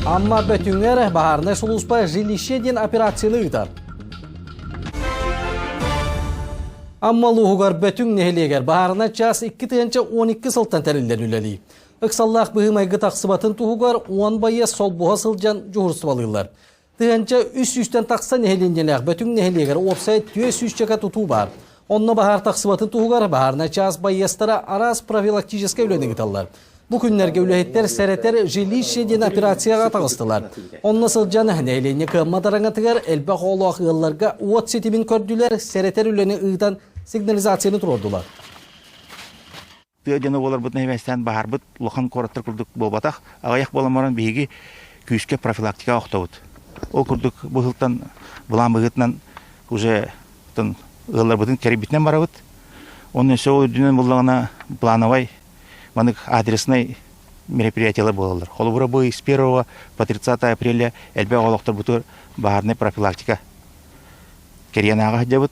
Амма Бөтүҥэр баһаарынай сулууспа «Жилище» диэн операцияны ыытар. Амма улууһугар Бөтүҥ нэһилиэгэр баһаарынай чаас 2012 сылтан тэриллэн үлэлиир. Ыксаллаах быһыы-майгы тахсыбатын туһугар 10 байыас солбуһа сылдьан дьуһурсубалыыллар. 1300-тэн тахса нэһилиэнньэлээх Бөтүҥ нэһилиэгэр уопсай 400-чэкэ тутуу баар. Онно баһаар тахсыбатын туһугар баһаарынай чаас байыастара араас профилактическай үлэни ыыталлар. Бу күннэргэ үлэһиттэр сэрэтэр жилище диэн операцияҕа таҕыстылар. Онно сылдьан нэһилиэнньэ кыаммат араҥатыгар элбэх оҕолоох ыалларга уот ситимин көрдүлэр, сэрэтэр үлэни ыытан сигнализацияны туруордулар. Тыа дьоно буоларбытын эбээстээн баһаарбыт улахан куораттар курдук буолбатах. Аҕыйах буолан баран биһиги күүскэ профилактика охтобут. Ол курдук бу сылтан былаан быһыытынан уже ыалларбытын кэрийбитинэн барабыт. Онно өссө ол үрдүнэн буллаҕына плановай манык адреснай мероприятиялар буолаллар. Холобура бу с 1 по 30 апреля элбэх олохторбутугар баһаарнай профилактика кэрийэн ааҕа сылдьабыт.